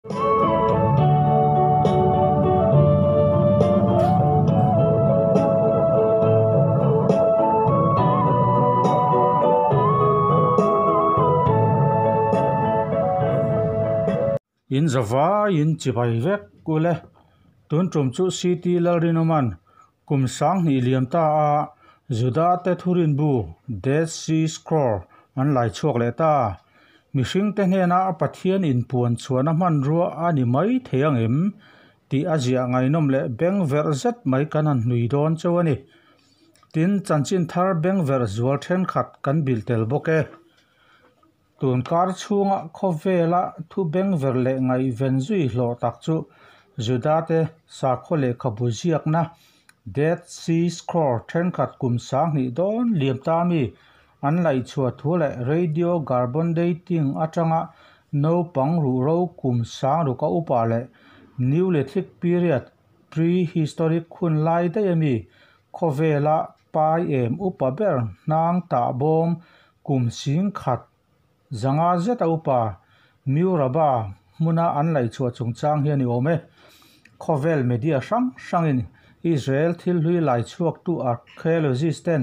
In zavaiin chibai vek ule. Tun tum chu CT Lalrinawman kum 2000 liam ta a Juda te thurin bu Dead Sea Scroll an lai chhuak leh ta. Mihring te hnena a Pathian in puan chuan a hman rua a ni mai thei angem tih a ziah ngaihnawm leh beng verh zet mai kan han hnui dawn cheu a ni. Tin, chanchin thar beng verh zual thenkhat kan bil tel bawk e. Tun kar chhunga khawvela thu beng verh leh ngaihven zui hlawh tak chu Juda te sakhaw lehkhabu ziakna Dead Sea Scroll thenkhat kum 2000 dawn liam ta mi an laih chhuah thu leh radio carbon dating atanga naupang ruhro kum 6000 a upa leh Neolithic period prehistoric hun lai daih ami khawvela pai em upa ber hnang tah bawm kum 10,000 zanga zeta upa Miuraba hmuna an laih chhuah chungchang hian i awm e. Khawvel media hrang hrangin Israel thil hlui lai chhuak tu archaeologist ten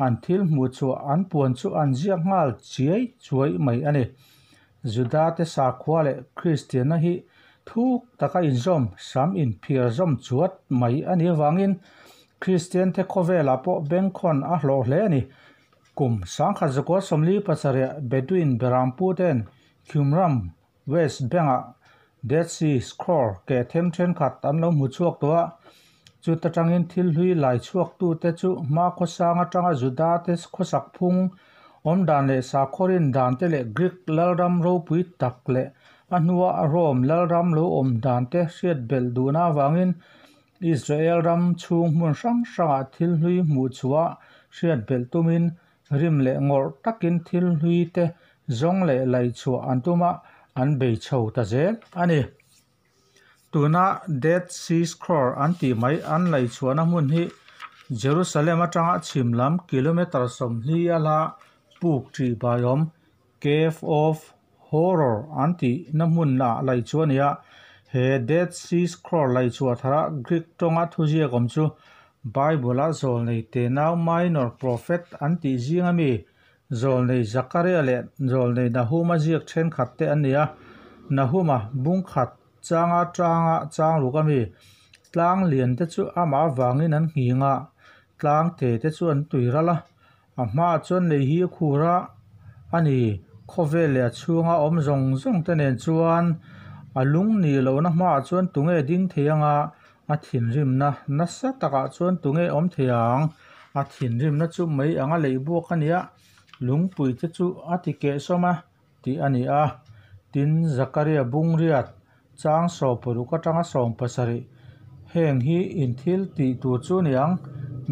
an thil hmuh chhuah an puan chu an ziak nghal chiai chuai mai a ni. Juda te sakhua leh Kristianna hi thuk taka inzawm sam inphir zawm chuat mai a ni awangin Kristian te khawvelah pawh bengkhawn a hlawh hle a ni. Kum 1947 Bedouin Berampu ten Qumran West Bank-ah Dead Sea Scroll ke them thenkhat an lo hmu chhuak tawh a. Chu ta tangin thil hlui lai chhuak tu te chu hma khawsang atanga Juda te khawsak phung awm dan leh sakhawrin dan te leh Greek lalram ropui tak leh a hnua Rome lalram lo awm dan te hriat belh duhna awangin Israel ram chhung hmun hrang hrangah thil hlui hmuh chhuah hriat belh tumin rim leh ngawrh takin thil hlui te zawng leh laih chhuah an tuma an bei chho ta zel a ni. Tuna Dead Sea Scroll an tih mai an laih chhuahna hmun hi Jerusalem atanga chhim lam kilometer 40 a hla puk ṭih baiawm Cave of Horror an tih na hmun ah laih chu a ni a. He Dead Sea Scroll laih chhuah thara Greek tawnga thuziak awm chu Bible a zawlnei te nau minor prophet an tih zing ami zawlnei Zakaria leh zawlnei Nahuma ziak thenkhat te an ni a. Nahuma bungkhat changa tanga chang ruk ami tlang lian te chu ama wangin an nghinga tlang te te chu an tuiral a. A hma chuan lei hi khura ani khawvel leh a chhunga awm zawng zawng te nen chuan a lung ni lohna hmaah chuan tunge ding thei anga a thinrimna nasa takah chuan tunge awm thei ang a thinrimna chu mai anga lei buak a ni a lungpui te chu a ti keh sawm a tih a ni a. Tin, Zakaria bungriat chang 16 atanga 17 heng hi in thil tih tur chu niang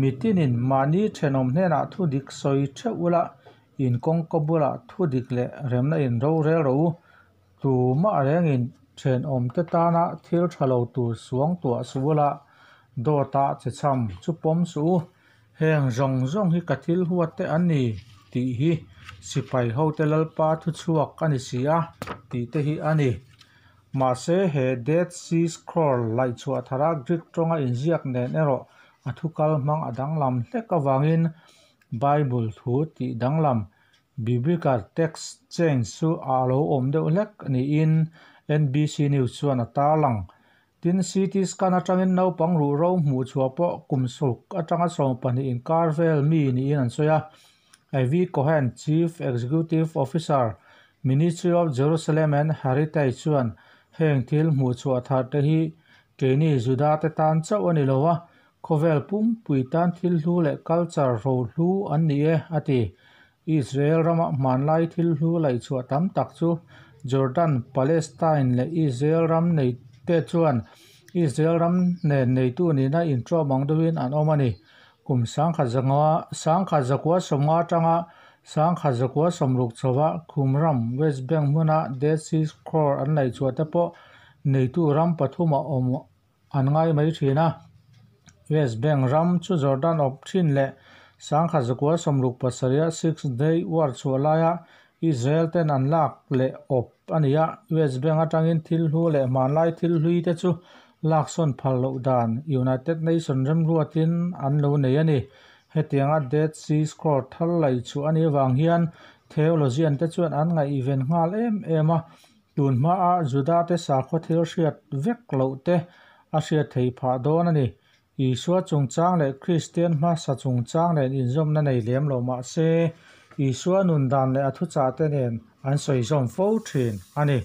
mitinin mahni thenawm hnenah thu dik sawi theuh ula in kawngka bulah thu dik leh remna in ro rel ro u tumah rengin thenawm te tana thil tha lo tur suang tuah su ula dawta che cham chu pawm su u heng zawng zawng hi ka thil huat te an ni tih hi sipai ho te lalpa thu chhuak a ni si a tih te hi a ni. Mahse he Dead Sea Scroll laih chhuah thara Greek tawnga inziak nen erawh a thu kal hmang a danglam hlek awangin Bible thu tih danglam Biblical text change chu a lo awm deuh hlek niin NBC News chuan a tarlang. Tin, CT scan atangin naupang ruhro hmuh chhuah pawh kum 6 atanga 12 inkar vel mi niin an sawi a. Avi Cohen, Chief Executive Officer, Ministry of Jerusalem and Heritage chuan heng thil hmuh chhuah thar te hi keini Juda te tan chauh a ni lo a, khawvel pumpui tan thil hlu leh culture ro hlu an ni e a ti. Israel rama hmanlai thil hlu laih chhuah tam tak chu Jordan, Palestine leh Israel ram nei te chuan Israel ram nen neitu nina intawm ang deuhin an awm a ni. Kum 1950 atanga 1960 chhoa Qumran West Bank hmuna Dead Sea Scroll an laih chhuah te pawh neitu ram pathum a awm an ngai mai thin a. West Bank ram chu Jordan awp thin leh 1967 Six Day War chhuah laia Israel ten an lak leh awp a ni a, West Bank atangin thil hlu leh hmanlai thil hlui te chu laksawn phal loh dan United Nation remruatin an lo nei a ni. Hetianga Dead Sea Scroll thar laih chhuah a nih avang hian theologian te chuan an ngaihven nghal em em a, tun hmaa Juda te sakhaw thil hriat vek loh te a hriat theih phah dawn a ni. Isua chungchang leh Kristian hmasa chungchang nen inzawmna nei lem lo mah se, Isua nun dan leh a thuchah te nen an sawi zawm fo thin a ni.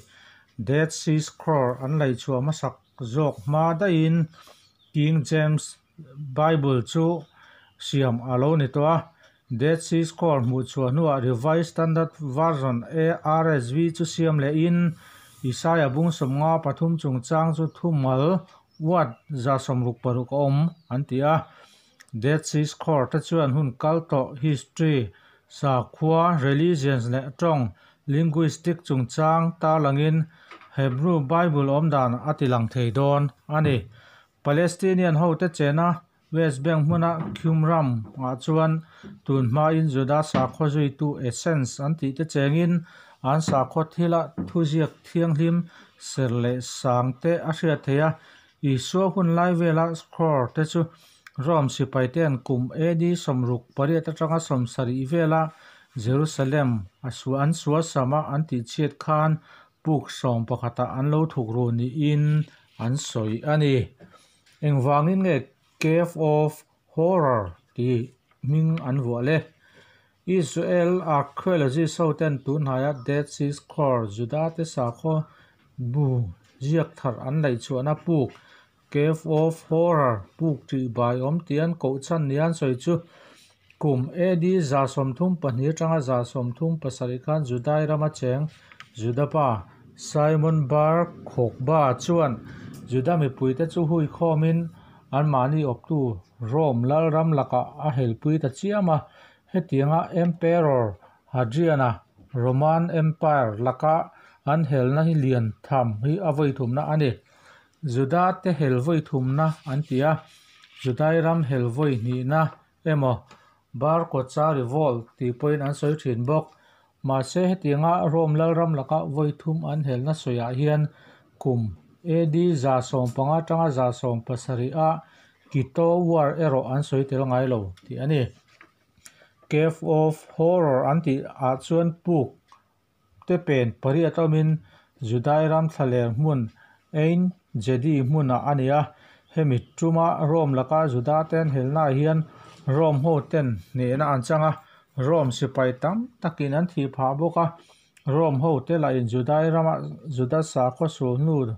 Dead Sea Scroll an laihchhuah hmasak zawk hma daihin King James Bible chu siam a lo ni tawh a. Dead Sea Scroll hmuhchhuah hnuah Revised Standard Version, RSV, chu siam lehin Isaia bung 53 chungchang chu thumal Watt 66 a awm an ti a. Dead Sea Scroll te chuan hun kal tawh history, sakhua, religions, leh tawng, linguistic, chungchang tarlangin Hebrew Bible awmdan a tilang thei dawn a ni. Palestinian hote chena West Bank hmuna Qumran ah chuan tun hmain Juda sakhaw zuitu Essenes an tih te chengin an sakhaw thila thuziak thianghlim ser leh sang te a hriat theih a. Isua hun lai vela scroll te chu Rome sipai ten kum AD 68 atanga 70 vela Jerusalem a an suasam a an tihchhiat khan puk 11 ah an lo thuk ru niin an sawi a ni. Engvangin nge Cave of Horror tih hming an vuah le? Israel archaeologists ho ten tunhnaia Dead Sea Scroll Juda te sakhaw bu ziak thar an laihchhuahna puk Cave of Horror puk tih bai awm tih an koh chhan nia an sawi chu kum AD 132 atanga 37 khan Judai rama cheng Juda pa Simon Bar Kokhba chuan Juda mipuite chu hui khawmin anmahni awptu Rome lalram lakah a helpui ta chiam a. Hetianga Emperor Hadrian-a Roman Empire laka an helna hi lian tham hi a vawi thumna a ni. Juda te hel vawi thumna an ti a, Judai ram hel vawi hnihna emaw Bar Kokhba Revolt tih pawhin an sawi thin bawk. Mahse hetianga Rome lalram laka vawi thum an helna sawiah hian kum AD 115 atanga 170 a Kito War erawh an sawi tel ngai lo tih a ni. Cave of Horror an tih ah chuan puk te pen pariat awmin Judai ram thlaler hmun Ein Gedi hmunah a ni a. Hemi tuma Rome laka Juda te an helnaah hian Rome ho ten hnehna an chang a, Rome sipai tam takin an thih phah bawk a. Rome ho te lahin Judai rama Juda sakhaw sul hnu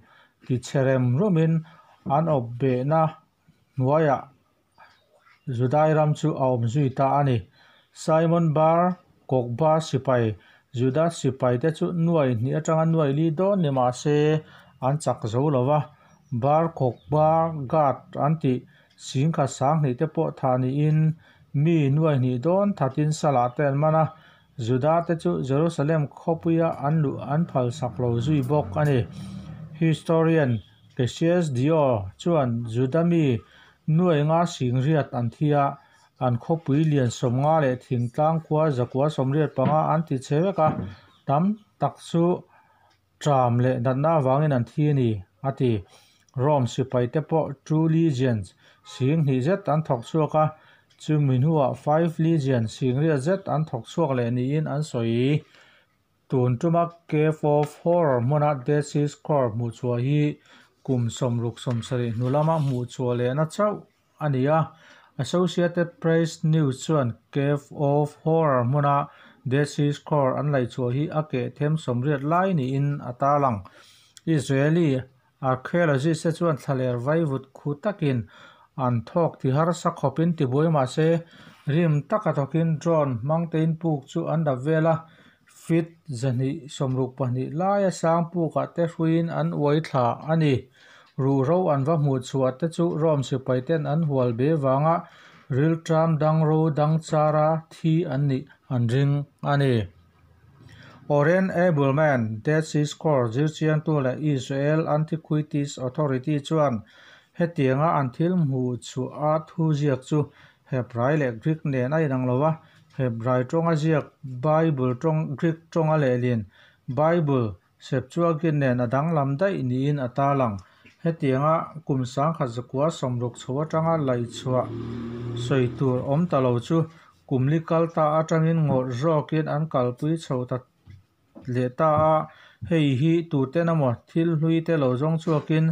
tichhe rem rumin an awp behna hnuaiah Judai ram chu a awm zui ta a ni. Simon Bar Kokhba sipai Juda sipai te chu nuai hnih atanga nuai li dawn ni mah se an chak zo lo va, Bar Kokhba Guard an tih singkhat sanghnih te pawh thah niin mi nuai hnih dawn thatin salah te an man a, Juda te chu Jerusalem khawpuia an luh an phalsak lo zui bawk a ni. Historian Cassius Dio chuan Juda mi nuai nga sing riat an thi a, an khawpui lian 50 leh thingtlang khua 185 an ti che vek a, tam tak chu tram leh natna avangin an thi a ni, a ti. Rome sipai te pawh two legions sing hnih zet an thawk chhuak a, chumi hnuah five legions sing riat zet an thawk chhuak leh niin an sawi. Tun tuma Cave of Horror hmuna Dead Sea Scroll hmuhchhuah hi kum 60 70 hnu lama hmuhchhuah lehna chauh a ni a. Associated Press News chuan Cave of Horror hmuna Dead Sea Scroll an laihchhuah hi a keh them 80 lai niin a tarlang. Israeli archaeologist te chuan thlaler vaivut khu takin an thawk ti harsa khawpin tibuai mah se rim taka thawkin drone hmang tein puk chu an dap vel a, feet 262 laia sang pukah te hruiin an uai thla a ni. Ruhro an va hmuhchhuah te chu Rome sipai ten an hual be wanga rilṭam dang ro dang chara thi an nih an ring a ni. Oren Abelman, Dead Sea Scroll zirchiantu leh Israel Antiquities Authority chuan hetianga an thil hmuhchhuah a thu ziak chu Hebrai leh Greek nen a inang lo va, Hebrai tawnga ziak Bible tawng Greek tawnga lehlin Bible Septuagint nen a danglam daih niin a tarlang. Hetianga kum 1960 chho atanga laihchhuah sawi tur awm ta lo chu kum li kal ta atangin ngawrh zawkin an kalpui chho ta leh ta a, hei hi tuten emaw thil hlui te lo zawng chhuakin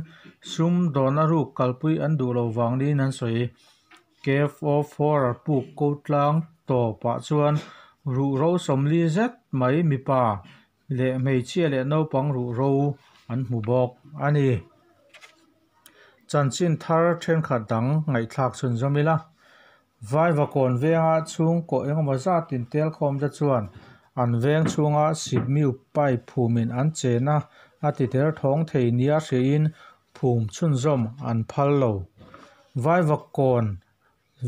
sum dawnna ruk kalpui an duh lo vang niin an sawi. Cave of Horror puk ko tlang tawpah chuan ruhro 40 zet mai mipa leh hmeichhia leh naupang ruhro an hmu bawk a ni. Chanchin thar thenkhat dang ngaihthlak chhunzawm ila. Vaivakawn venga chhungkaw engemaw zatin tel khawm te chuan an veng chhunga sipmiu pipe phumin an chena a ti der thawng thei nia hriain phum chhunzawm an phal lo. Vaivakawn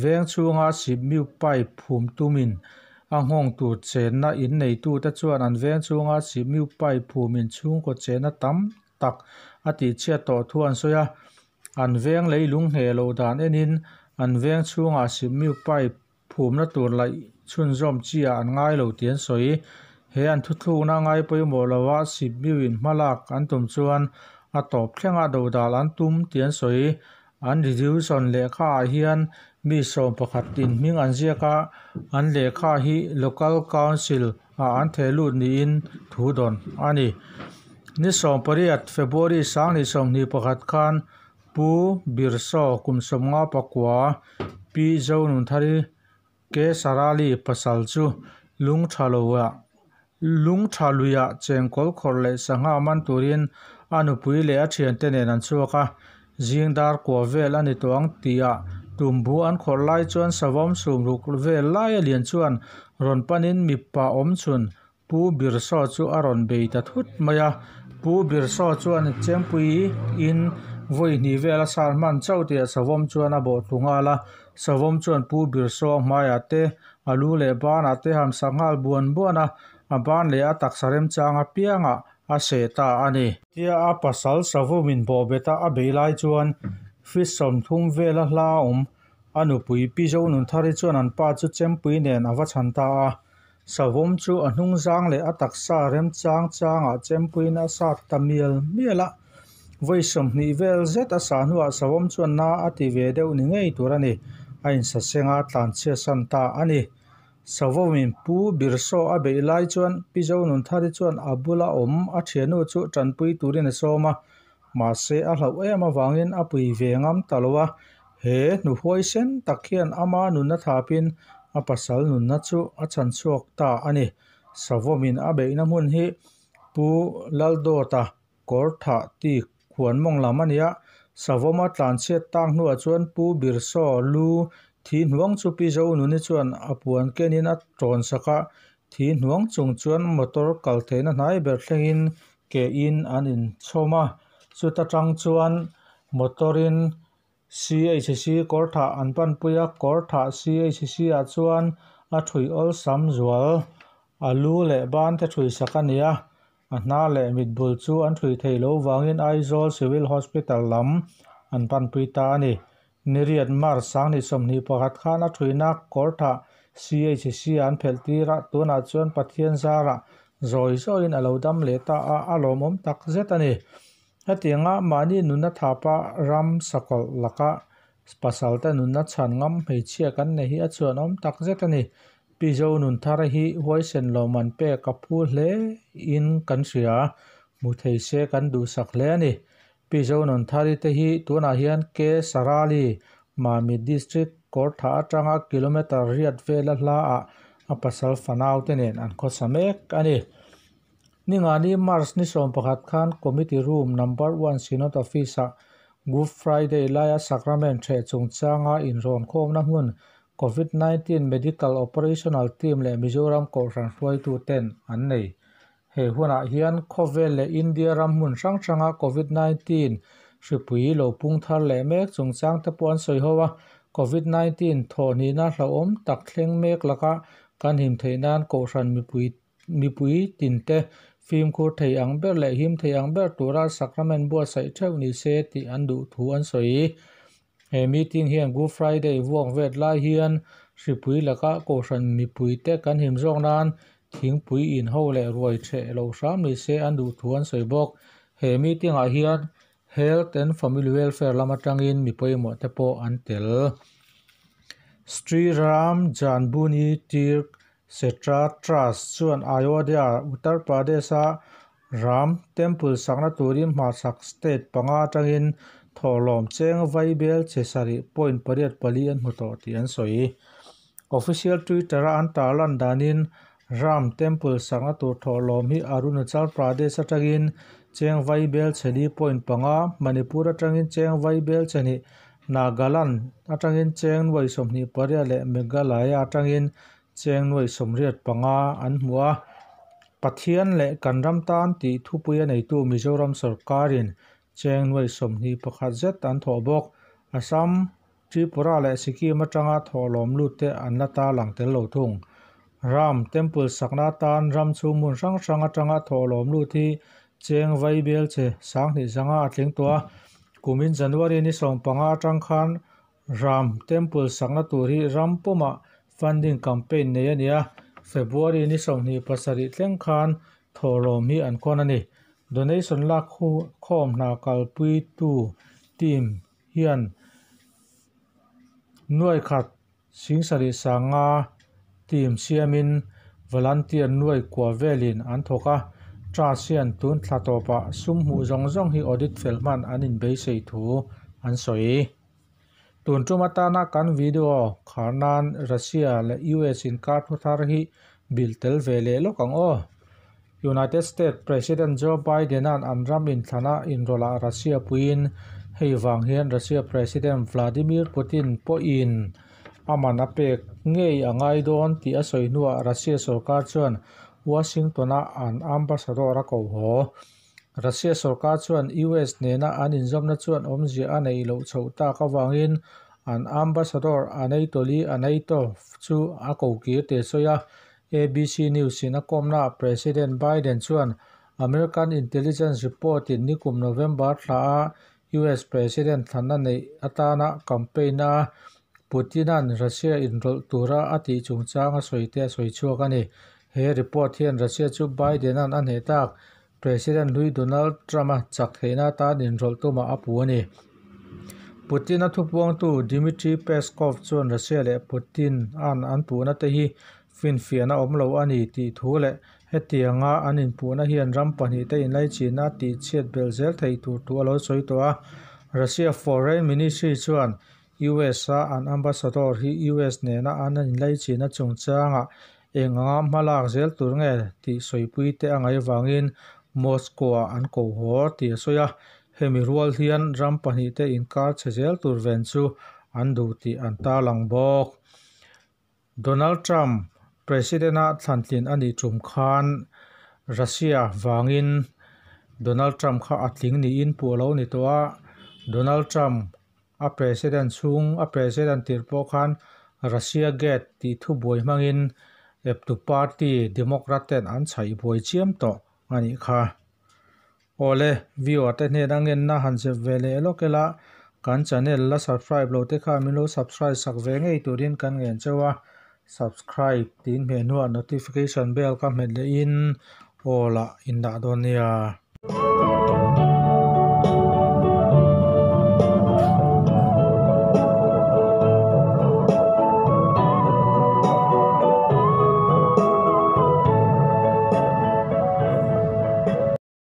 veng chhunga sipmiu pipe phum tumin a nghawng tur chenna in neitu te chuan an veng chhunga sipmiu pipe phumin chhungkaw chena tam tak a tihchhiat tawh thu an sawi a. An veng leilung hneh loh dan enin an veng chhunga sipmiu pipe phumna tur laih chhunzawm chi ah an ngai lo tih an sawi. He an thuthlukna ngai pawimawh lova sipmiu in hmalak an tum chuan a tawp thlenga dodal an tum tih an sawi. An resolution lehkha ah hian mi 11 in hming an ziak a, an lehkha hi local council ah an theh lut niin thu dawn a ni. Ni 18 February 2021 khan Pu Birsaw kum 59 Pi Zonunthari K Sarali pasal chu lungtha luiah chengkawl khawrh leh sangha man turin a nupui leh a thiante nen an chhuak a. Zing dar kua vel a ni tawh ang tihah tumbu an khawrh lai chuan savawm 60 vel lai a lian chuan rawn panin mipa awm chhun Pu Birsaw chu a rawn bei ta thut mai a. Pu Birsaw chuan chempui in vawi hnih vel a sar hman chauh tihah savawm chuan a bawh thlu nghal a. Savawm chuan Pu Birsaw a hmaiah te, a lu leh banah te ham sak nghal buan buan a, a ban leh a taksa remchang apiangah a seh ta a ni. Tia a pasal savawmin bawhbet a a bei lai chuan feet 30 vel a hla awm a nupui Pi Zonunthari chuan an pa chu chempui nen a va chhan ta a. Savawm chu a hnung zang leh a taksa remchang changah chempuiin a sat ta mial mial a. Vawi 20 vel zet a sah hnuah savawm chuan na a ti ve deuh ni ngei tur a ni. A insaseng a tlanchhia san ta a ni. Savawmin Pu Birsaw a beih lai chuan Pi Zonunthari chuan a bula awm a thiannu chu tanpui turin a sawm a. Mahse a hlauh em avangin a pui ve ngam ta lo a. He hnuhuai sen tak hian ama nunna thapin a pasal nunna chu a chhan chhuak ta a ni. Savawmin a beihna hmun hi Pu Laldawta kawr thah tik huan mawng lam a ni a. Savawm a tlanchhiat tak hnuah chuan Pu Birsaw lu thi hnuang chu Pi Zonuni chuan a puan kenin a tawn sak a. Thi hnuang chung chuan motor kal theihna hnai ber thlengin ke in an inchhawm a. Chuta tang chuan motorin CHC kawr thah an panpui a. Kawr thah CHC ah chuan a thui awlsam zual a lu leh ban te thui sak a ni a. A hna leh mitbul chu an thui thei lo wangin Aizawl Civil Hospital lam an panpui ta a ni. Niriat March 2021 khan a thuina kawr thah CHC an phelh tir a. Tunah chuan Pathian zarah zawi zawiin a lo dam leh ta a, a lawmawm tak zet a ni. Hetianga mahni nunna thapa ram sakawlh laka pasal te nunna chhan ngam hmeichhia kan nei hi a chuan awm tak zet a ni. Pi Zonunthari hi huaisen lawman pek a phu hle in kan hria, hmu thei se kan duhsak hle a ni. Pi Zonunthari te hi tunah hian K Sarali Mamit District kawr thah atanga kilometer riat vel a hla ah a pasal fanau te nen an khawsa mek a ni. Ningani March ni 11 khan Committee Room Number 1 Synod Office ah Good Friday laia Sacrament theh chungchanga inrawn khawmna hmun COVID-19 Medical Operational Team leh Mizoram Kohhran hruaitu ten an nei. He hunah hian khawvel leh India ram hmun hrang hranga COVID-19 hripui lo pung thar leh mek chungchang te pawh an sawi ho a. COVID-19 thawhnihna hlauhawm tak thleng mek laka kan him theih nan Kohhran mipui tin te fimkhur thei ang ber leh him thei ang ber tura Sacrament buatsaih theuh ni se tih an duh thu an sawi. He meeting hian Good Friday vuak vet lai hian hripui laka Kohhran mipui te kan him zawk nan thingpui in ho leh ruai ṭheh lo hram ni se an duh thu an sawi bawk. He meeting ah hian Health and Family Welfare lam atangin mi pawimawh te pawh an tel. Sri Ram Janbuni Tirth Kshetra Trust chuan Ayodhya, Uttar Pradesh-a Ram Temple sakna turin hmarchhak state panga atangin thawhlawm cheng vaibel che sarih point pariat pali an hmu tawh tih an sawi. Official Twitter-a an tarlan danin Ram Temple sakna tur thawhlawm hi Arunachal Pradesh atangin cheng vaibel chheli point panga, Manipur atangin cheng vaibel chhehnih, Nagaland atangin cheng nuai 28 leh Meghalaya atangin cheng nuai 85 an hmu a. Pathian leh kan ram tan tih thupui a neitu Mizoram sawrkarin cheng nuai 21 zet an thawh bawk. Assam, Tripura leh Sikkim atanga thawhlawm lut te an la tarlang tel lo thung. Ram Temple sakna atan ram chhung hmun hrang hrang atanga thawhlawm lut hi cheng vaibel che 2000 zanga a tling tawh a. Kumin January ni 15 atang khan Ram Temple sakna tur hi ram pumah funding campaign nei a ni a. February ni 27 thleng khan thawhlawm hi an khawn a ni. Donation lak khawm hna kalpuitu team hian nuai khat 7000 sanga team siamin volunteer nuai kua velin an thawk a. Trust hian tun thla tawpah sum hmuh zawng zawng hi audit fel hman an inbeisei thu an sawi. Tun tum atana kan video khar nan Russia leh US inkar thu thar hi bil tel ve leh lawk ang aw. United States President Joe Biden-a'n an ram inthlana inrawlh ah Russia puiin hei vang hian Russia President Vladimir Putin pawhin a man a pek ngei a ngai dawn tih a sawi hnuah Russia sorkar chuan Washington-a an ambassador a ko haw. Russia sorkar chuan US nena an inzawmna chuan awmzia a neih loh chhoh tak avangin an ambassador Anatoly Anatov chu a ko kir tih a sawi a. ABC News in a kawmnaah President Biden chuan American intelligence report in nikum November thla a US President thlanna neih atana campaign a Putin-a'n Russia inrawlh tura a tih chungchang a sawi te a sawi chhuak a ni. He report hian Russia chu Biden-a'n a hneh tak President hlui Donald Trump-a chak theihna atan inrawlh tumah a puh a ni. Putin-a thupuangtu Dmitry Peskov chuan Russia leh Putin-a'n an puhna te hi finfiahna awm lo a ni tih thu leh hetianga an inpuhna hian ram pahnih te inlaichinna a tihchhiat belh zel theih tur thu a lo sawi tawh a. Russia Foreign Ministry chuan US-a an ambassador hi US nena an inlaichinna chungchangah eng anga hmalak zel tur nge tih sawipui te a ngaih avangin Moscow-ah an ko haw tih a sawi a. Hemi rual hian ram pahnih te inkar chhe zel tur ven chu an duh tih an tarlang bawk. Donald Trump President-a thlantlin a nih tum khan Russia vangin Donald Trump kha a tling niin puh a lo ni tawh a. Donald Trump a President chhung a President tirh pawh khan Russia Gate tih thubuai hmangin eptu party Democrat ten an chhaih buai chiam tawh a nih kha. Awle, viewer te hnena ngenna han zep ve leh lawk ila, kan channel la subscribe lo te kha min lo subscribe sak ve ngei turin kan ngen cheu a, subscribe tiin hmeh hnuah notification bell ka hmet lehin aw lah in dah dawn nia.